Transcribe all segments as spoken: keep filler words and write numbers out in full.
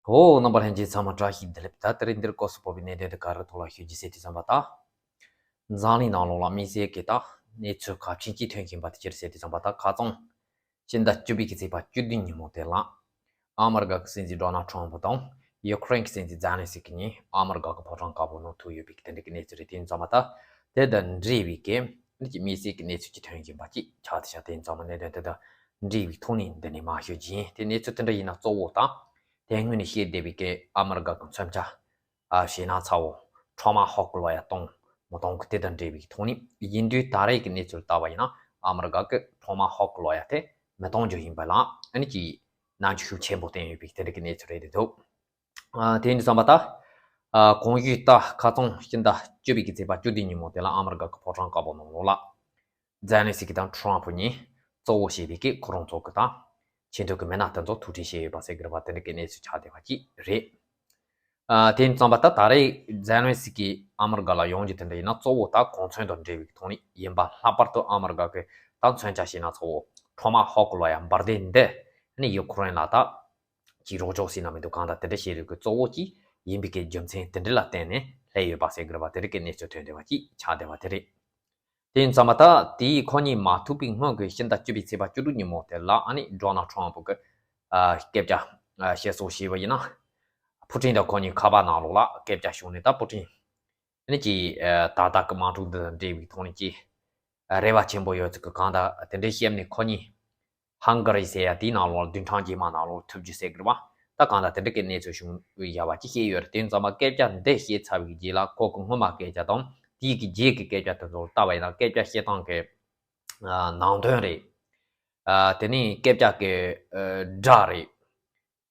ཨོ། རྣམ་པ་ལྷན་རྒྱས་ཚང་མ་བཀྲ་ཤིས་བདེ་ལེགས། ད་དེ་རིང་འདིར་སྐབས་སུ་བབས་པའི་གནད་དོན་དེ་ག་རེ་ཐོག་ལ་ཞུ་རྒྱུ་ཟེར་དུས་ཙམ་པ་ད། འཛམ་གླིང་ནང་ལོགས་ལ་དམིགས་བསལ་གྱི་ད་གནས་ཚུལ་གལ་ཆེན་གཅིག་ཐོན་བཞིན་པ་དེ་ཅི་རེད་ཟེར་དུས་ཙམ་པ་ད་ཁ་སང་ཕྱི་ཟླ་བཅུ་པའི་གི་ཚེས་པ་བཅུ་བདུན་ཉིན་མོ་དེ་ལ། ཨ་མི་རི་ཀ་གི་སྲིད་འཛིན་ཌོ་ནལ་ཊམ་ཕུ་དང་ཡུ་ཁུ་རེན་གྱི་སྲིད་འཛིན་ཛེ་ལན་སི་ཀི་གཉིས་ཨ་མི་རི་ཀ་གི་ཕོ་བྲང་དཀར་པོ་ནང་ཐུག་ཡོད་པའི་གི་དེ་འདྲ་གི་གནས་ཚུལ་རེད། དེ་ཡིན་ཙམ་པ་ད་དེ་དང་འབྲེལ་བའི་གི་དམིགས་བསལ་གྱི་གནས་ཚུལ་གཅིག་ཐོན་བཞིན་པ་གཅིག་ཆགས་བསྡད་ཤག་དེ་ཡིན་ཙམ་པ་གནད་དོན་དེ་དང་འབྲེལ་བའི་ཐོག་ནས་འདི་ནས་མར་ཞུ་རྒྱུ་ཡིན། དེ་གནས་ཚུལ་དེ་འདྲ་ཡིན་ན་གཙོ་བོ་ད་དེ་སྔོན་ནས་བཤད་བསྡད་པའི་གི་ཨ་མི་རི་ཀ་གི་མཚོན་ཆ། ཨ་བྱས་ན་ཚ་བོ། ཊོ་མ་ཧོག་ལོ་ཡ་གཏོང་མི་གཏོང་གི་དེ་དང་འབྲེལ་བའི་ཐོག་ནས་ཡིན་དུས་ད་རེས་ཀྱི་གནས་ཚུལ་ལྟ་བ་ཡིན་ན་ཨ་མི་རི་ཀ་གི་ཊོ་མ་ཧོག་ལོ་ཡ་དེ་མི་གཏོང་རྒྱུ་ཡིན་པ་ལ་ཨ་ནི་ཀྱི་རྣམ་འགྱུར་ཤུགས་ཆེན་པོ་བསྟན་ཡོད་པའི་དེ་འདྲ་གི་གནས་ཚུལ་རེད་འདུག་ཨ་དེ་ཡིན་དུས་ཙམ་པ་ད། ཨ་གོང་ཞུས་ལྟར་ཁ་སང་ཕྱི་ཟླ་བཅུ་པའི་གི་ཚེས་པ་བཅུ་བདུན་ཉིན་མོ་དེ་ལ་ཨ་མི་རི་ཀ་གི་ཕོ་བྲང་དཀར་པོ་ནང་ལོགས་ལ། ཛེ་ལན་སི་ཀི་དང་ཊམ་ཕུ་གཉིས་གཙོ་བོ་བྱས་པའི་གི་ཁོ་རང་ཚོ་གི་དང་ཆེས་མཐོའི་གི་མི་སྣ་དེ་ཚོ་ཐུག་འཕྲད་བྱས་ཡོད་པ་ཟེར་གི་རེད་པ། དེ་འདྲ་གི་གནས་ཚུལ་ཆགས་བསྡད་པ་ཅིག་རེད། ཨ་དེ་ཡིན་ཙམ་པ་ད་ད་རེས་ཛེ་ལན་སི་ཀི་ཨ་མི་རི་ཀ་ལ་ཡོང་རྒྱུ་དེ་འདྲ་ཡིན་ན་གཙོ་བོ་ད་གོ་མཚོན་དང་འབྲེལ་བའི་ཐོག་ནས་ཡིན་པ། ལྷག་པར་དུ་ཨ་མི་རི་ཀ་གི་ད་མཚོན་ཆ་བྱས་ན་ཚ་བོ་ཊོ་མ་ཧོག་ལོ་ཡ་འབར་མདེལ་འདི་ནི་ཡུ་ཁུ་རེན་ལ་ད་ཀྱི་རོགས་སྐྱོར་ཟེར་ན་མི་འདུག་གང་ལྟར་དེ་འདྲ་བྱེད་རྒྱུ་གི་གཙོ་བོ་གཅིག་ཡིན་པའི་གི་རྒྱུ་མཚན་དེ་འདྲ་ལ་བརྟེན་ནས་སླེབས་ཡོད་པ་ཟེར་གི་རེད་པ། དེ་འདྲ་གི་གནས་ཚུལ་ཐོན་བསྡད་པ་ཅིག་ཆགས་བསྡད་པ་དེ་རེད། དེ་ཡིན་ཙམ་པ་ད་དེའི་ཁོ་གཉིས་མ་ཐུག་པའི་སྔོན་གྱི་ཕྱི་ཟླ་བཅུ་པའི་ཚེས་པ་བཅུ་དྲུག་ཉིན་མོ་དེ་ལ་ཨ་ནི་ཌོ་ནལ་ཊམ་ཕུ་གི་ཨ་སྐད་ཆ་ཨ་བཤད་སྲོལ་ཞིག་བ་ཡིན་ན། ཕུ་ཊིན་དང་ཁོ་གཉིས་ཁ་པར་ནང་ལོགས་ལ་སྐད་ཆ་བྱུང་ནས་ད་ཕུ་ཊིན་ཨ་ནི་ཀྱི་ཨ་ད་ལྟ་གི་དམག་འཁྲུག་འདི་དང་འབྲེལ་བའི་ཐོག་ནས་ཀྱི་ཨ་རེ་བ་ཆེན་པོ་ཡོད་ཚུལ་གྱི་གང་ལྟར་དེ་འདྲའི་བཤད་ནས་ཁོ་གཉིས། ཧང་ག་རི་ཟེར་ཡ་དེའི་ནང་ལོགས་བདུན་ཕྲག་རྗེས་མ་ནང་ལོགས་ཐུག་རྒྱུ་ཟེར་གི་རེད་པ། ད་གང་ལྟར་དེ་འདྲ་གི་གནས་ཚུལ་བྱུང་ཡོད་པ་ཅིག་བཤད་ཡོད་རེད། དེ་ཡིན་ཙམ་པ་སྐད་ཆ་འདི་བཤད་ཚར་བའི་རྗེས་ལ་ཁོ་གི་སྔོན་མ་སྐད་ཆ་དང་དེའི་གི་རྗེས་ཀྱི་སྐད་ཆ་དེ་ཚོར་ལྟ་བ་ཡིན་ན་སྐད་ཆ་བཤད་སྟངས་ཀྱི་ཨ་ནང་དོན་རེད། ཨ་དེ་ནས་སྐད་ཆ་གི་ཨ་སྒྲ་རེད།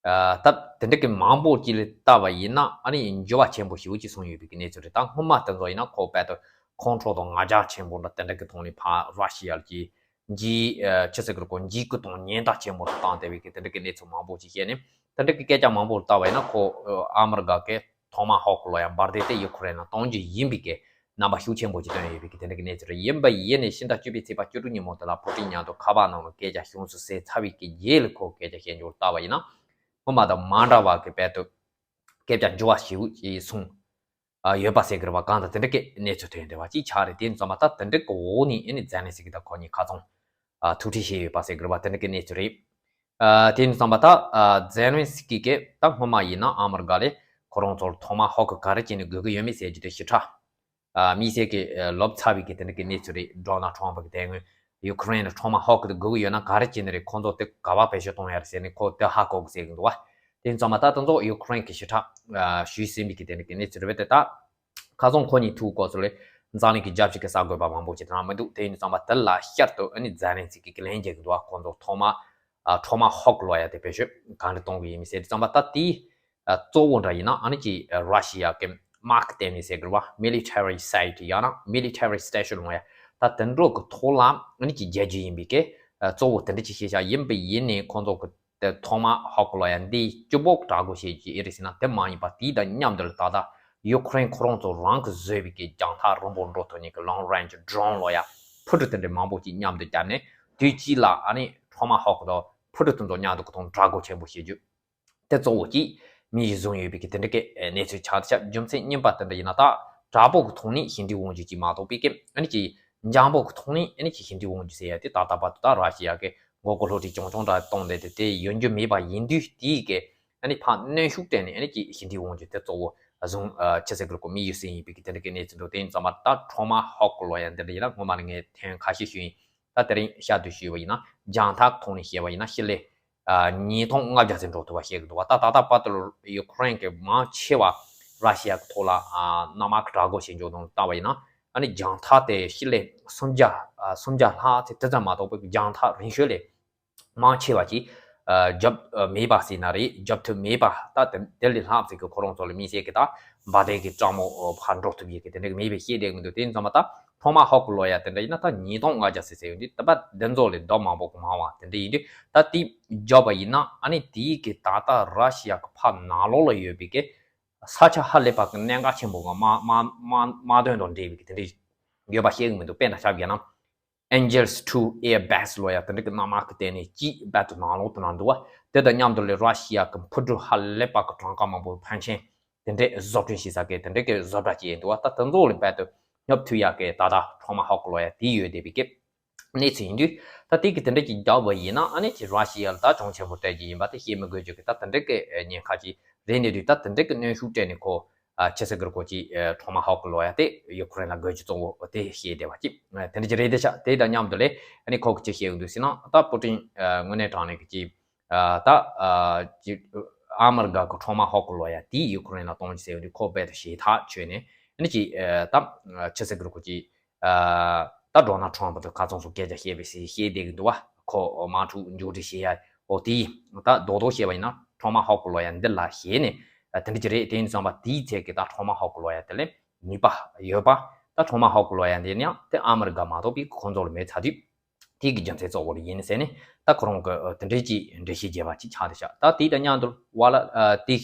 ཨ་ད་དེ་འདྲ་གི་མང་པོ་ཅིག་ལ་ལྟ་བ་ཡིན་ན་ཨ་ནི་འགྱུར་བ་ཆེན་པོ་ཞེ་པོ་ཅིག་སོང་ཡོད་པའི་གི་གནས་ཚུལ་རེད། ད་སྔོན་མ་དེ་ཚོ་ཡིན་ན་ཁོ་དཔལ་དུ་ཁོང་ཁྲོ་དང་ང་རྒྱལ་ཆེན་པོ་འདྲ་དེ་འདྲ་གི་ཐོག་ནས་ཕར་ར་ཤི་ཡ་གི་འཇིགས་ཨ་ཆི་ཟེར་གི་རེད། ཁོ་འཇིགས་སྐུལ་དང་ཉེན་བརྡ་ཆེན་པོ་འདྲ་བཏང་བསྡད་པའི་གི་དེ་འདྲ་གི་གནས་ཚུལ་མང་པོ་ཅིག་བཤད་ནས་དེ་འདྲ་གི་སྐད་ཆ་མང་པོ་ལ་ལྟ་བ་ཡིན་ན་ཁོ་ཨ་མི་རི་ཀ་གི་ཐོ་མ་ཧོག་ལོ་ཡ་འབར་མདེལ་དེ་ཡུ་ཁུ་རེན་ལ་གཏོང་རྒྱུ་ཡིན་པའི་གི་རྣམ་པ་ཤུགས་ཆེན་པོ་ཅིག་བཏོན་ཡོད་པའི་གི་དེ་འདྲ་གི་གནས་ཚུལ་རེད། ཡིན་པ་ཡིན་ནས་ཕྱི་ཟླ་བཅུ་པའི་ཚེས་པ་བཅུ་དྲུག་ཉིན་མོ་དེ་ལ་ཕུ་ཊིན་མཉམ་དུ་ཁ་པར་ནང་ལ་སྐད་ཆ་བྱུང་ཚུལ་གསལ་ཚར་བའི་གི་རྗེས་ལ་ཁོ་སྐད་ཆ་བཤད་འཇོག་ལྟ་བ་ཡིན་ན། སྔོན་མ་དང་མ་འདྲ་བ་གི་དཔལ་དུ་སྐད་ཆ་འགྱུར་བ་ཞེ་པོ་ཅིག་སོང་ཨ་ཡོད་པ་ཟེར་གི་རེད་པ། གང་ལྟར་དེ་འདྲ་གི་གནས་ཚུལ་ཐོན་བསྡད་པ་ཅིག་ཆགས་རེད། དེ་ཡིན་ཙམ་པ་ད་དེ་འདྲ་གི་འོག་ནས་ཨ་ནི་ཛེ་ལན་སི་ཀི་དང་ཁོ་གཉིས་ཁ་སང་ཨ་ཐུག་འཕྲད་བྱས་ཡོད་པ་ཟེར་གི་རེད་པ། དེ་འདྲ་གི་གནས་ཚུལ་རེད། ཨ་དེ་ཡིན་ཙམ་པ་ད་ཨ་ཛེ་ལན་སི་ཀི་གིས་ད་སྔོན་མ་ཡིན་ན་ཨ་མི་རི་ཀ་ལས་ཁོ་རང་ཚོར་ཐོ་མ་ཧོག་ག་རེ་བྱས་ནས་དགོས་ཀྱི་ཡོད་མེད་ཟེར་རྒྱུ་དེ་ཞིབ་ཕྲ། ཨ་དམིགས་བསལ་གྱི་ཨ་ལབ་ཚར་བའི་གི་དེ་འདྲ་གི་གནས་ཚུལ་རེད། ཌོ་ནལ་ཊམ་ཕུ་གི་དེ་སྔོན་ཡུ་ཁུ་རེན་ལ་ཐོ་མ་ཧོག་གི་དགོས་ཀྱི་ཡོད་ན་ག་རེ་བྱས་ནས་རེད། ཁོང་ཚོ་དེ་ག་པར་བེད་སྤྱོད་གཏོང་ཡ་རེད་ཟེར་ནས་ཁོ་དེ་ཧ་གོ་གི་ཟེར་གི་འདུག་བ། དེ་ཡིན་ཙམ་པ་ད་དེ་ཚོ་ཡུ་ཁུ་རེན་གི་ཞིབ་ཕྲ་ཨ་ཞུས་ཟིན་པའི་གི་དེ་འདྲ་གི་གནས་ཚུལ་རེད་པས། དེ་ད་ཁ་སང་ཁོ་གཉིས་ཐུག་སྐབས་སུ་ལས་འཛམ་གླིང་གི་རྒྱལ་སྤྱི་གི་གསར་འགོད་པ་མང་པོ་ཅིག་དེ་རང་མི་འདུག་དེ་ཡིན་ཙམ་པ་དེ་ལ་བསྐྱར་དུ་ཨ་ནི་ཛེ་ལན་སི་ཀི་གི་ལན་རྒྱག་གི་འདུག་བ། ཁོང་ཚོ་ཐོ་མ་ཨ་ཐོ་མ་ཧོག་ལོ་ཡ་དེ་བེད་སྤྱོད་གང་འདྲ་གཏོང་གི་ཡིན་མིན་ཟེར། དེ་ཙམ་པ་ད་དེའི་ཨ་གཙོ་བོ་འདྲ་ཡིན་ན་ཨ་ནི་ཀྱི་ཨ་ར་ཤི་ཡ་གི་མཱག་བསྟན་ནས་ཟེར་གི་རེད་བ། མི་ལི་ཊེ་རི་སའེ་ཊི་ཡང་ན་མི་ལི་ཊེ་རི་སི་ཊེ་ཤན་ལོ་ཡ་ད་དེ་འདྲ་གི་ཐོག་ལ་ཨ་ནི་ཀྱི་རྒྱལ་རྒྱུ་ཡིན་པའི་གི་ཨ་གཙོ་བོ་དེ་འདྲ་ཅིག་ཤེས་བྱ་ཡིན་པ་ཡིན་ནས་ཁོང་ཚོ་གི་དེ་ཐོ་མ་ཧོག་ལོ་ཡ་འདི་སྐྱོ་པོ་དྲག་པོ་བྱེད་ཀྱི་ཨེ་རེད་ཟེར་ན་དེ་མ་ཡིན་པ། དེ་དང་མཉམ་དུ་ད་ལྟ་ཡུ་ཁུ་རེན་ཁོ་རང་ཚོ་རང་གི་བཟོས་པའི་གི་རྒྱང་ཐག་རིང་པོ་འགྲོ་ཐུབ་མཁན་གི་ལོང་རེན་ཇི་ཌོ་རོན་ལོ་ཡ་འཕུར་གྲུ་དེ་འདྲ་མང་པོ་ཅིག་མཉམ་དུ་བརྒྱབ་ནས་དུས་གཅིག་ལ་ཨ་ནི་ཐོ་མ་ཧོག་དང་འཕུར་གྲུ་དེ་ཚོ་མཉམ་དུ་གི་ཐོག་དྲག་རྒོལ་ཆེན་པོ་བྱེད་རྒྱུ། དེ་གཙོ་བོ་གཅིག་དམིགས་ཡུལ་བཟུང་ཡོད་པའི་གི་དེ་འདྲ་གི་གནས་ཚུལ་ཆགས་བསྡད་ཤག་རྒྱུ་མཚན་རྙིང་པ་དེ་འདྲ་ཡིན་ན་ད་དྲག་པོ་གི་ཐོག་ནས་ཞི་འགྲིག་འོང་རྒྱུ་ཅིག་མ་གཏོགས་པའི་གི་ཨ་ནི་ཅིག་འཇམ་པོ་གི་ཐོག་ནས་ཨ་ནི་ཅིག་ཞི་འགྲིག་འོང་རྒྱུ་ཟེར་ཡ་དེ་ད་ལྟ་བར་དུ་ད་ར་ཤི་ཡ་གི་མགོ་སྐོར་སློབ་ཁྲིད་རྐྱང་རྐྱང་འདྲ་གཏོང་བསྡད་དེ་དེ་ཡོང་རྒྱུ་མེད་པ་ཡིན་དུས་དེའི་གི་ཨ་ནི་ཕར་གནོན་ཤུགས་སྤྲད་ནས་ཨ་ནི་ཅིག་ཞི་འགྲིག་འོང་རྒྱུ་དེ་གཙོ་བོ་བཟུང་ཨ་ཆི་ཟེར་གི་རེད་གོ་དམིགས་ཡུལ་ཟིན་ཡིན་པའི་གི་དེ་འདྲ་གི་གནས་ཚུལ་འདུག་དེ་ཡིན་ཙམ་པ་ད་ཐོ་མ་ཧོག་ལོ་ཡ་འདི་འདྲ་ཡིན་ན་སྔོན་མ་ལ་ངས་ཐེངས་ཁ་ཤས་ཞུས་ཡིན། ད་དེ་རིང་བཤད་དུ་ཞུས་པ་ཡིན་ན་རྒྱང་ཐག་ཐོག་ནས་བཤད་པ་ཡིན་ན་ཕྱི་ལས། ཨ་ཉིས་སྟོང་ལྔ་བརྒྱ་ཙམ་འགྲོ་ཐུབ་པ་བཤད་ཀྱི་འདུག་བ། ད་ད་ལྟ་བར་དུ་ཡུ་ཁུ་རེན་གྱི་མང་ཆེ་བ་ར་ཤི་ཡ་གི་ཐོག་ལ་ཨ་གནམ་དམག་གི་དྲག་རྒོལ་བྱེད་འཇོག་དང་ལྟ་བ་ཡིན་ན་ཨ་ནི་རྒྱང་ཐག་དེ་ཕྱི་ལས་སུམ་བརྒྱ་ཨ་སུམ་བརྒྱ་ལྷག་ཙམ་དེ་ཙམ་མ་གཏོགས་པའི་རྒྱང་ཐག་རིང་ཤོས་ལས་མང་ཆེ་བ་ཅིག་ཨ་རྒྱབ་ཨ་མེད་པ་ཟེར་ན་རེད། རྒྱབ་ཐུབ་མེད་པ། ད་དེ་དེ་ལས་ལྷག་ཙམ་གྱི་ཁོ་རང་ཚོ་ལ་དམིགས་བསལ་གྱི་ད་འབར་མདེལ་གྱི་སྤྲང་མོ་ཕར་འགྲོ་ཐུབ་ཡས་ཀྱི་དེ་འདྲ་གི་མེད་པའི་ཤེས་བསྡད་མི་འདུག་དེ་ཡིན་ཙམ་པ་ད་ཐོག་མ་ཧོག་གི་ལོ་ཡ་དེ་འདྲ་ཡིན་ན་ད་ཉིས་སྟོང་ལྔ་བརྒྱ་ཟེར་ཟེར་ཡོད་འདི་ད་པ་འདི་ཚོ་ལས་ལྡབ་མང་པོ་གི་མང་བ་དེ་འདྲ་ཡིན་དུས་ད་དེ་བརྒྱབ་པ་ཡིན་ན་ཨ་ནི་དེའི་གི་ད་ལྟ་ར་ཤི་ཡ་གི་ཕར་ནང་ལོགས་ལ་ཡོད་པའི་གི་ས་ཆ་ཧ་ལས་པ་གི་གནད་འགག་ཆེན་པོ་གི་དམག་དམག་དམག་དོན་དང་འབྲེལ་བའི་གི་དེ་འདྲ་ཡོད་པ་ཤེས་གི་མི་འདུག་དཔེར་ན་ཆ་བཞག་ན། Aegis two air base ལོ་ཡ་དེ་འདྲ་གི་གནམ་དམག་གི་སྟེང་ནས་ཅིག་རྦད་དེ་ནང་ལོགས་དུ་ན་འདུག་བ། དེ་དང་མཉམ་དུ་ལས་ར་ཤི་ཡ་གི་འཕུར་གྲུ་ཧ་ལས་པ་གི་གྲངས་ཀ་མང་པོ་ཕོན་ཆེན་དེ་འདྲས་བཟོ་སྐྲུན་བྱེད་ས་གི་དེ་འདྲས་གི་བཟོ་གྲྭ་ཅིག་ཡིན་འདུག་བ། ད་དེ་ཚོ་ལ་རྦད་དེ་སྙོབ་ཐུབ་ཡ་གི་ད་ལྟ་ཊོ་མ་ཧོག་ལོ་ཡ་དེ་ཡོད་བསྡད་པའི་གི་གནས་ཚུལ་ཡིན་དུས། ད་དེ་གི་དེ་འདྲ་ཅིག་རྒྱག་པ་ཡིན་ན་ཨ་ནི་ཅིག་ར་ཤི་ཡ་ལ་ད་གྱོང་ཆེན་པོ་སྤྲད་རྒྱུ་ཡིན་པ་དེ་བཤད་མི་དགོས་རྒྱུ་གི་ད་དེ་འདྲ་གི་ཉེན་ཁ་ཅིག་རེད། གནས་དུས་ད་དེ་འདྲ་གི་གནོན་ཤུགས་སྤྲད་ནས་ཁོ་ཨ་ཆི་ཟེར་གི་རེད། ཁོ་ཅིག་ཨ་ཊོ་མ་ཧོག་ལོ་ཡ་དེ་ཡུ་ཁུ་རེན་ལ་དགོས་རྒྱུ་གཙོ་བོ་དེ་བཤད་བསྡད་པ་ཅིག་དེ་འདྲ་ཅིག་རེད། དེ་ཤ་དེ་དང་མཉམ་དུ་ལས་ཨ་ནི་ཁོ་གི་ཅི་བཤད་ཡོང་དུས་ཟེར་ན། ད་པུ་ཏིན་ཨ་དངོས་གནས་དྲང་གནས་གི་ཅིག་ཨ་ད་ཨ་ཅིག་ཨ་མི་རི་ཀ་གི་ཊོ་མ་ཧོག་ལོ་ཡ་དེ་ཡུ་ཁུ་རེན་ལ་གཏོང་རྒྱུ་ཟེར་ཡོང་དུས་ཁོ་རྦད་དེ་ཞེད་ཐག་ཆོད་ནས་ཨ་ནི་ཅིག་ཨ་ད་ཨ་ཆི་ཟེར་གི་རེད། ཁོ་ཅིག་ཨ་ད་ཌོ་ནལ་ཊམ་པ་དང་ཁ་ཚང་སོགས་སྐད་ཆ་བཤད་པའི་སྲིད་བཤད་བསྡད་ཀྱི་འདུག་བ། ཁོ་དམག་འཁྲུག་མཇུག་སྒྲིལ་བྱེད་ཡ་འོ་དེ་ད་རྡོག་རྡོག་བཤད་པ་ཡིན་ན་ཊོ་མ་ཧོག་ལོ་ཡ་འདི་ལ་ཞེད་ནས་ཨ་དེ་འདྲ་ཅིག་རེད། དེ་ཡིན་ཙང་པ་དེའི་ཚད་ཀྱི་ད་ཊོ་མ་ཧོག་ལོ་ཡ་དེ་ལས་ནུས་པ་ཡོད་པ། ད་ཊོ་མ་ཧོག་ལོ་ཡ་འདི་ནི་ཡང་དེ་ཨ་མི་རི་ཀ་མ་གཏོགས་པའི་ཁོ་ཚོ་ལ་མེད་ཚར་དུས། དེ་གི་རྒྱུ་མཚན་གཙོ་བོ་ལ་ཡིན་ཟེར་ནས་ད་ཁོ་རང་གི་ཨ་དེ་འདྲའི་ཅིག་འགྲེལ་བཤད་བརྒྱབ་པ་ཅིག་ཆགས་བསྡད་ཤག་ད་དེ་དང་མཉམ་དུ་བ་ལ་ཨ་དེ་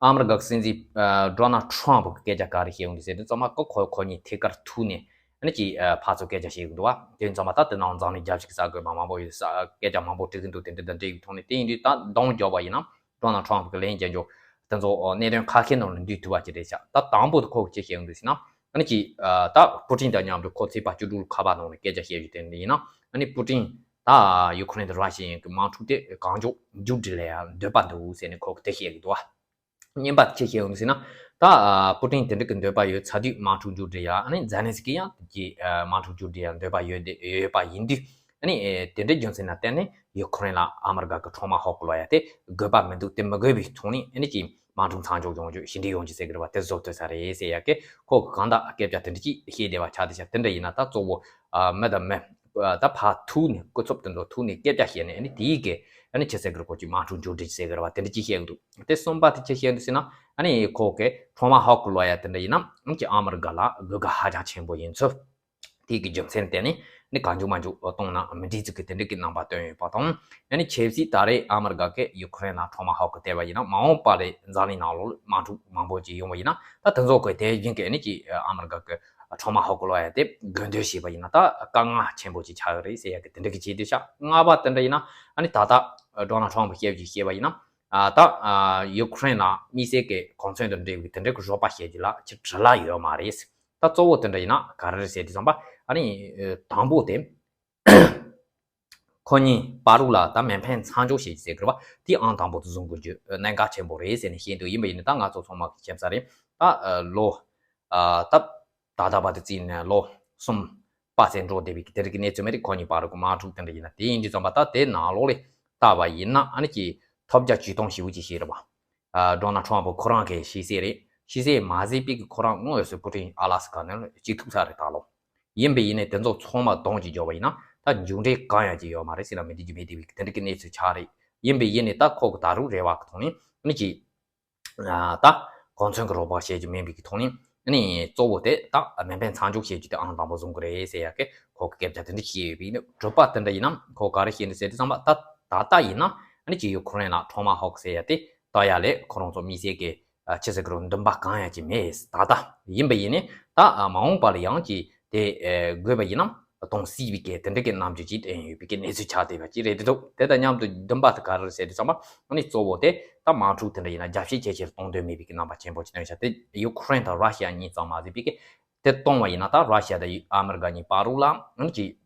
ཨ་མི་རི་ཀ་གི་སྲིད་འཛིན་ཨ་ཌོ་ནལ་ཊམ་པ་གི་སྐད་ཆ་ག་རེ་བཤད་ཡོང་དུས་ཟེར་དུས་ཙམ་པ་ཁོ་ཁོ་ཁོ་གཉིས་ཐད་ཀར་ཐུག་ནས་ཨ་ནི་ཅིག་ཨ་ཕར་ཚུར་སྐད་ཆ་བཤད་ཀྱི་འདུག་བ། དེ་ཙམ་པ་ད་དེ་ནང་འཛམ་གླིང་རྒྱལ་སྤྱི་གི་གསར་འགོད་པ་མང་པོ་ཡོད་ས་སྐད་ཆ་མང་པོ་དྲི་གི་འདུག་དེ་འདྲ་དང་འབྲེལ་བའི་ཐོག་ནས་དེ་ཡིན་དུས་ད་གདོང་བརྒྱབ་པ་ཡིན་ན་ཌོ་ནལ་ཊམ་པ་གི་ལན་རྒྱག་རྒྱུ་དེ་ཚོ་གནད་དོན་ཁ་ཤས་ནང་ལ་འདུས་ཐུབ་པ་ཅིག་རེད་ཤག་ད་དང་པོ་དེ་ཁོ་གིས་ཅི་བཤད་ཡོང་དུས་ཟེར་ན། ཨ་ནི་ཅིག་ཨ་ད་པུ་ཏིན་དང་མཉམ་དུ་ཁོ་ཚེས་པ་བཅུ་དྲུག་ལ་ཁ་པར་ནང་ནས་སྐད་ཆ་བཤད་རྒྱུ་དེ་འདྲ་ཡིན་ན། ཨ་ནི་པུ་ཏིན་ད་ཡུ་ཁུ་རེན་དང་ར་ཤི་ཡའི་དམག་འཁྲུག་དེ་གང་མགྱོགས་མཇུག་སྒྲིལ་ལ་ཡང་འདོད་པ་འདུག་ཟེར་ནས་ཁོ་གིས་དེ་བཤད་ཀྱི་འདུག་བ། གཉིས་པ་ཅི་བཤད་ཡོང་ཟེར་ན། ད་ཨ་པུ་ཏིན་དེ་འདྲ་གི་འདོད་པ་ཡོད་ཚར་དུས་དམག་འཁྲུག་མཇུག་སྒྲིལ་ཡ། ཨ་ནི་ཛེ་ལན་སི་ཀི་ཡང་དེ་གི་ཨ་དམག་འཁྲུག་མཇུག་སྒྲིལ་ཡ་འདོད་པ་ཡོད་དེ་ཡོད་པ་ཡིན་དུས། ཨ་ནི་ཨེ་དེ་འདྲའི་རྒྱུ་མཚན་ལ་བརྟེན་ནས་ཡུ་ཁུ་རེན་ལ་ཨ་མི་རི་ཀ་གི་ཊོ་མ་ཧོག་ལོ་ཡ་དེ་དགོས་པ་མི་འདུག་དེ་མི་དགོས་པའི་ཐོག་ནས་ཨ་ནི་ཅིག་དམག་འཁྲུག་མཚམས་འཇོག་ཡོང་རྒྱུ་ཞི་འགྲིག་ཡོང་རྒྱུ་ཟེར་གི་རེད་བ། དེ་བཟོ་ཐུབ་ས་རེད་ཟེར་ཡ་གི་ཁོ་གི་གང་ལྟར་སྐད་ཆ་དེ་འདྲ་ཅིག་བཤད་བསྡད་པ་ཆགས་བསྡད་ཤག་དེ་འདྲ་ཡིན་ན་ད་གཙོ་བོ་ཨ་མི་དང་མི་ཨ་ད་ཕར་ཐུག་ནས་སྐུ་ཚབ་དེ་ཚོ་ཐུག་ནས་སྐད་ཆ་བཤད་ནས་ཨ་ནི་དེའི་གི་ཨ་ནི་ཅི་ཟེར་གི་རེད། ཁོ་ཅིག་དམག་འཁྲུག་མཇུག་སྒྲིལ་ཟེར་གི་རེད་བ། དེ་འདྲ་ཅིག་བཤད་གི་འདུག་དེ་གསུམ་པ་དེ་ཅི་བཤད་འདུག་ཟེར་ན། ཨ་ནི་ཁོ་གི་ཊོ་མ་ཧོག་ལོ་ཡ་དེ་འདྲ་ཡིན་ན་ཨ་ནི་ཅིག་ཨ་མི་རི་ཀ་ལ་དགོས་གལ་ཧ་ཅང་ཆེན་པོ་ཡིན་ཚུལ། དེ་གི་རྒྱུ་མཚན་དེ་ནི་ནི་གང་མགྱོགས་མ་མགྱོགས་གཏོང་ན་མི་འགྲིག་ཚུལ་གྱི་དེ་འདྲ་གི་རྣམ་པ་བཏོན་ཡོད་པ་དང་། ཨ་ནི་ཆབ་སྲིད་ད་རེས་ཨ་མི་རི་ཀ་གིས་ཡུ་ཁུ་རེན་ལ་ཊོ་མ་ཧོག་གི་སྟེར་བ་ཡིན་ན། མ་འོངས་པ་ལ་འཛམ་གླིང་ནང་ལོགས་དམག་འཁྲུག་མང་པོ་ཅིག་ཡོང་བ་ཡིན་ན། ད་དེ་ཚོ་གི་དེ་བཞིན་གྱི་ཨ་ནི་ཅིག་ཨ་མི་རི་ཀ་གི་ཊོ་མ་ཧོག་ལོ་ཡ་དེ་དགོས་འདོད་བྱས་པ་ཡིན་ན་ད་དཀའ་ངལ་ཆེན་པོ་ཅིག་ཆགས་ཀྱི་རེད་ཟེར་ཡ་གི་དེ་འདྲ་གི་བྱེད་དུས་ཤག་ལྔ་པ་དེ་འདྲ་ཡིན་ན། ཨ་ནི་ད་ལྟ་ཌོ་ནལ་ཊམ་པ་བཤད་ཀྱི་བཤད་པ་ཡིན་ན། ཨ་ད་ཨ་ཡུ་ཁུ་རེན་ལ་དམིགས་བསལ་གྱི་གོ་མཚོན་དང་འབྲེལ་བའི་དེ་འདྲ་གི་རོགས་པ་བྱེད་རྒྱུ་ལ་ཅིག་འབྲེལ་བ་ཡོད་མ་རེད། ད་གཙོ་བོ་དེ་འདྲ་ཡིན་ན་ག་རེ་རེད་ཟེར་དུས་ཙམ་པ། ཨ་ནི་ཨ་དང་པོ་དེ་ཁོ་གཉིས་བར་ལ་ད་མེ་འཕེན་མཚམས་འཇོག་བྱེད་རྒྱུ་ཟེར་གི་རེད་བ། དེ་ཨང་དང་པོ་དུ་བཟུང་དགོས་རྒྱུ་གནད་འགག་ཆེན་པོ་རེད་ཟེར་ནས་བཤད་འདུག་ཡིན་པ་ཡིན་ན་ད་ང་ཚོ་ཚང་མ་གི་ཁྱད་མཚར་རེད། ད་ཨ་ལོ་ཨ་ད་ད་ལྟ་བར་དུ་བརྩིས་ནས་ལོ་གསུམ་པ་ཙམ་འགྲོ་བསྡད་པའི་གི་དེ་རིགས་ཀྱི་གནས་ཚུལ་མ་རེད། ཁོ་གཉིས་བར་གྱི་དམག་འཁྲུག་དེ་འདྲ་ཡིན་ན། དེ་ཡིན་དུས་ཙམ་པ་ད་དེ་ནང་ལོགས་ལ་ལྟ་བ་ཡིན་ན། ཨ་ནི་ཅིག་ཐོབ་རྒྱ་ཇུས་གཏོང་ཞེ་པོ་ཅིག་བྱས་རེད་བ། ཨ་ཌོ་ནལ་ཊམ་པ་ཁོ་རང་གི་ཤེས་གསལ་རེད། ཤེས་གསལ་མ་ཟད་པའི་གི་ཁོ་རང་དངོས་སུ་པུ་ཏིན་ཨ་ལ་སི་ཀ་ནང་ལ་ཅིག་ཐུག་ཚར་རེད་ད་ལོ། ཡིན་པ་ཡིན་ནའི་དེ་ཚོ་ཚང་མ་གདོང་གཅིག་འཇོག་པ་ཡིན་ན་ད་མཇུག་འབྲས་གང་ཡང་ཅིག་ཡོད་མ་རེད་ཟེར་ན་མི་འགྲིག་རྒྱུ་མེད་བསྡད་པའི་གི་དེ་འདྲ་གི་གནས་ཚུལ་ཆགས་རེད། ཡིན་པ་ཡིན་ནའི་ད་ཁོ་གི་ད་རུང་རེ་བ་གི་ཐོག་ནས་ཨ་ནི་ཅིག་ཨ་ད་གོ་མཚོན་གྱི་རོགས་པ་བྱེད་རྒྱུ་མིན་པའི་གི་ཐོག་ནས། ཨ་ནི་གཙོ་བོ་དེ་ད་མེ་འཕེན་མཚམས་འཇོག་བྱེད་རྒྱུ་དེ་ཨང་དང་པོ་བཟུང་གི་རེད་ཟེར་ཡ་གི་ཁོ་གི་སྐད་ཆ་དེ་འདྲ་བཤད་ཡོད་པ་ཡིན་ནའང་། དྲུག་པ་དེ་འདྲ་ཡིན་ན་ཁོ་ག་རེ་བཤད་འདུག་ཟེར་དུས་ཙམ་པ། ད་ད་ལྟ་ཡིན་ན་ཨ་ནི་ཅིག་ཡུ་ཁུ་རེན་ལ་ཊོ་མ་ཧོག་ཟེར་ཡ་དེ་ལྟ་ཡ་ལས་ཁོ་རང་ཚོ་དམིགས་བསལ་གྱི་ཨ་ཅི་ཟེར་གི་རེད། འདུན་པ་གང་ཡང་ཅིག་མེད་ད་ལྟ། ཡིན་པ་ཡིན་ནའི་ད་ཨ་མ་འོངས་པ་ལ་ཡང་ཅིག་དེ་ཨ་དགོས་པ་ཡིན་ན་གཏོང་སྲིད་པའི་གི་དེ་འདྲ་གི་རྣམ་འགྱུར་ཅིག་བསྟན་ཡོད་པའི་གི་གནས་ཚུལ་ཆགས་བསྡད་པ་ཅིག་རེད་འདུག་དེ་དང་མཉམ་དུ་འདུན་པ་དེ་ག་རེ་རེད་ཟེར་དུས་ཙམ་པ། ཨ་ནི་གཙོ་བོ་དེ་ད་དམག་འཁྲུག་དེ་འདྲ་ཡིན་ན་རྒྱ་བཤད་ཇེ་ཆེར་གཏོང་འདོད་མེད་པའི་གི་རྣམ་པ་ཆེན་པོ་ཅིག་སྟོན་ཤག་དེ་ཡུ་ཁུ་རེན་དང་ར་ཤི་ཡ་གཉིས་ཙམ་མ་ཟད་པའི་གི་དེ་གཏོང་བ་ཡིན་ན་ད་ར་ཤི་ཡ་དང་ཨ་མི་རི་ཀ་གཉིས་བར་ལ་ཨ་ནི་ཅིག་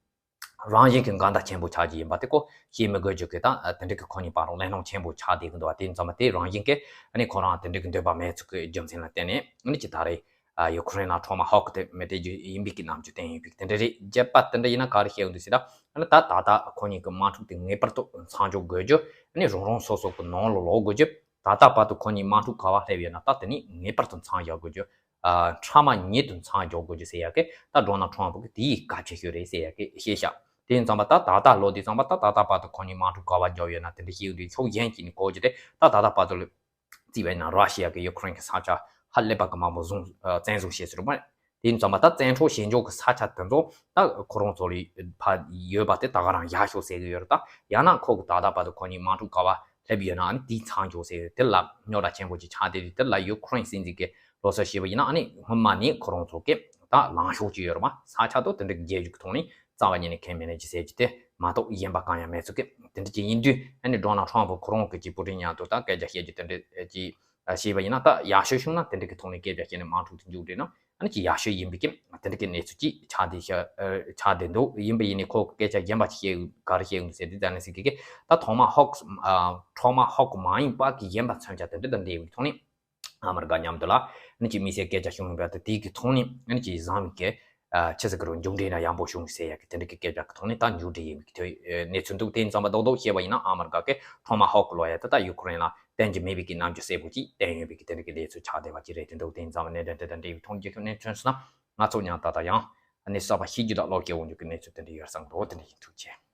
རང་བཞིན་གྱི་འགལ་ཟླ་ཆེན་པོ་ཆགས་ཀྱི་ཡིན་པ་དེ་ཁོ་བཤད་མི་དགོས་རྒྱུ་གི། ད་དེ་འདྲ་གི་ཁོ་གཉིས་བར་ལ་གླེང་སློང་ཆེན་པོ་ཆགས་བསྡད་ཀྱི་འདུག་བ། དེ་ཡིན་ཙང་མ་དེ་རང་བཞིན་གྱི་ཨ་ནི་ཁོ་རང་དེ་འདྲ་གི་འདོད་པ་མེད་ཚུལ་གྱི་རྒྱུ་མཚན་ལ་བརྟེན་ནས་ཨ་ནི་ཅིག་ད་རེས་ཨ་ཡུ་ཁུ་རེན་ལ་ཊོ་མ་ཧོག་དེ་མི་སྤྲད་རྒྱུ་ཡིན་པའི་གི་རྣམ་འགྱུར་བསྟན་ཡོད་པའི་གི་དེ་འདྲ་རེད། བརྒྱད་པ་དེ་འདྲ་ཡིན་ན་ག་རེ་བཤད་ཡོང་དུས་ཟེར་ན། ཨ་ནི་ད་ད་ལྟ་ཁོ་གཉིས་ཀྱི་དམག་འཁྲུག་དེ་ངེས་པར་དུ་མཚམས་འཇོག་དགོས་རྒྱུ། ཨ་ནི་རང་རང་སོ་སོ་གི་ནང་ལ་ལོག་དགོས་རྒྱུ། ད་ལྟ་བར་དུ་ཁོ་གཉིས་དམག་འཁྲུག་ག་པར་སླེབས་ཡོད་ན་ད་དེ་ནས་ངེས་པར་དུ་མཚམས་བཞག་དགོས་རྒྱུ། ཨ་ཕྲ་མ་ཉིད་དུ་མཚམས་འཇོག་དགོས་རྒྱུ་ཟེར་ཡ་གི་ད་ཌོ་ནལ་ཊམ་པ་གི་དེའི་གལ་ཆེ་ཤོས་རེད་ཟེར་ཡ་གི་བཤད་ཤག་དེ་ཡིན་ཙང་མ་ད་ད་ལྟ་ལོ་དེ་ཙམ་པ་ད་ད་ལྟ་བར་དུ་ཁོ་གཉིས་དམག་འཁྲུག་ག་པར་བརྒྱབ་ཡོད་ན་དེ་འདྲ་ཤེས་ཡོང་དུས། ཕྱོགས་གཞན་གཅིག་ནས་གོ་རྒྱུ་དེ་ད་ད་ལྟ་བར་དུ་ལ་བརྩིས་པ་ཡིན་ན་ར་ཤི་ཡ་གིས་ཡུ་ཁུ་རེན་གྱི་ས་ཆ་ཧ་ལས་པ་གི་མང་པོ་བཟུང་ཨ་བཙན་བཟུང་བྱས་ཟེར་བ་རེད། དེ་ཡིན་ཙང་མ་ད་བཙན་འཕྲོག་བྱེད་འཇོག་གི་ས་ཆ་དེ་ཚོ་ད་ཁོ་རང་ཚོ་ལ་ཕར་ཡོད་པ་དེ་ད་ག་རང་བཞག་ཤོག་ཟེར་གི་ཡོད་རེད། ད་ཡང་ན་ཁོ་གི་ད་ལྟ་བར་དུ་ཁོ་གཉིས་དམག་འཁྲུག་ག་པར་སླེབས་ཡོད་ན་ཨ་ནི་དེའི་མཚམས་འཇོག་ཟེར་ཡོད། དེ་ལ་རྙོག་དྲ་ཆེན་པོ་ཅིག་ཆགས་བསྡད་དུས། དེ་ལ་ཡུ་ཁུ་རེན་སྲིད་འཛིན་གྱིས་ལོ་སར་བྱས་པ་ཡིན་ན་ཨ་ནི་སྔོན་མ་ནས་ཁོ་རང་ཚོ་གི་ད་ལངས་ཕྱོགས་ཅིག་ཡོད་རེད་མ། ས་ཆ་དེ་དེ་འདྲ་གི་རྒྱལ་རྒྱུ་གི་ཐོག་ནས་ རྩ་བ་ཉིད་ནས་ཁས་མི་ལེན་གྱི་ཟེར་གྱི་དེ་མ་གཏོགས་གཞན་པ་གང་ཡང་མེད་ཚུལ་གྱི་དེ་འདྲ་ཅིག་ཡིན་དུས། ཨ་ནི་ཌོ་ནལ་ཊམ་ཕུ་ཁོ་རང་གི་ཅིག་པུ་ཊིན་མཉམ་དུ་ད་སྐད་ཆ་བཤད་རྒྱུ་དེ་འདྲ་ཅིག་བྱས་པ་ཡིན་ན། ད་ཡག་ཤོས་བྱུང་ན་དེ་འདྲ་གི་ཐོག་ནས་སྐད་ཆ་བཤད་ནས་དམག་འཁྲུག་དེ་མཇུག་སྒྲིལ་ན། ཨ་ནི་ཅིག་ཡག་ཤོས་ཡིན་པའི་གི་དེ་འདྲ་གི་གནས་ཚུལ་ཅིག་ཆགས་བསྡད་ཤག་ཆགས་བསྡད་འདུག་ཡིན་པ་ཡིན་ནའི་ཁོ་གི་སྐད་ཆ་གཞན་པ་ཅིག་བཤད་ག་རེ་བཤད་ཡོང་ཟེར་དུས། ཛེ་ལན་སི་ཀི་གིས་ད་ཐོ་མ་ཧོག་ཨ་ཐོ་མ་ཧོག་མ་ཡིན་པ་གི་གཞན་པ་མཚོན་ཆ་དེ་འདྲ་དང་འབྲེལ་བའི་ཐོག་ནས། ཨ་མི་རི་ཀ་མཉམ་དུ་ལ་ཨ་ནི་ཅིག་དམིགས་བསལ་སྐད་ཆ་བྱུང་ཡོད་པ་དེ་དེའི་གི་ཐོག་ནས། ཨ་ནི་ཅིག་བཟང་བའི་གི་ཨ་ཆི་ཟེར་གི་རེད། མཇུག་འབྲས་འདྲ་ཡག་པོ་བྱུང་ཟེར་ཡག་གི་དེ་འདྲ་གི་སྐད་ཆ་གི་ཐོག་ནས་ད་མཇུག་སྒྲིལ་ཡིན་པའི་གི་དེ་གནས་ཚུལ་འདུག་དེ་ཙམ་པ་རྡོག་རྡོག་བཤད་པ་ཡིན་ན། ཨ་མི་རི་ཀ་གི་ཐོ་མ་ཧོག་ལོ་ཡ་དེ་ད་ཡུ་ཀེ་རེན་ལ་བསྟན་གྱི་མེད་པའི་གི་རྣམ་འགྱུར་གསལ་པོ་ཅིག་བསྟན་ཡོད་པའི་གི་དེ་འདྲ་གི་གནས་ཚུལ་ཆགས་བསྡད་པ་ཅིག་རེད། དེ་འདུག་དེ་ཙམ་པ་གནད་དོན་དེ་དང་འབྲེལ་བའི་ཐོག་ནས་རྒྱལ་ཁབ་གནས་ཚུལ་སོང་ན། ང་ཚོ་ཉང་ཏག་ཏག་ཡང་ཨ་ནི་གསར་པ་ཤེས་རྒྱུ་དང་བློ་སྐྱེད་འོང་རྒྱུ་གི་གནས་ཚུལ་དེ་འདྲ་ཡོད་བསམ་འདུག་དེ་འདྲ་ཡིན། ཐུགས་རྗེ་ཆེ།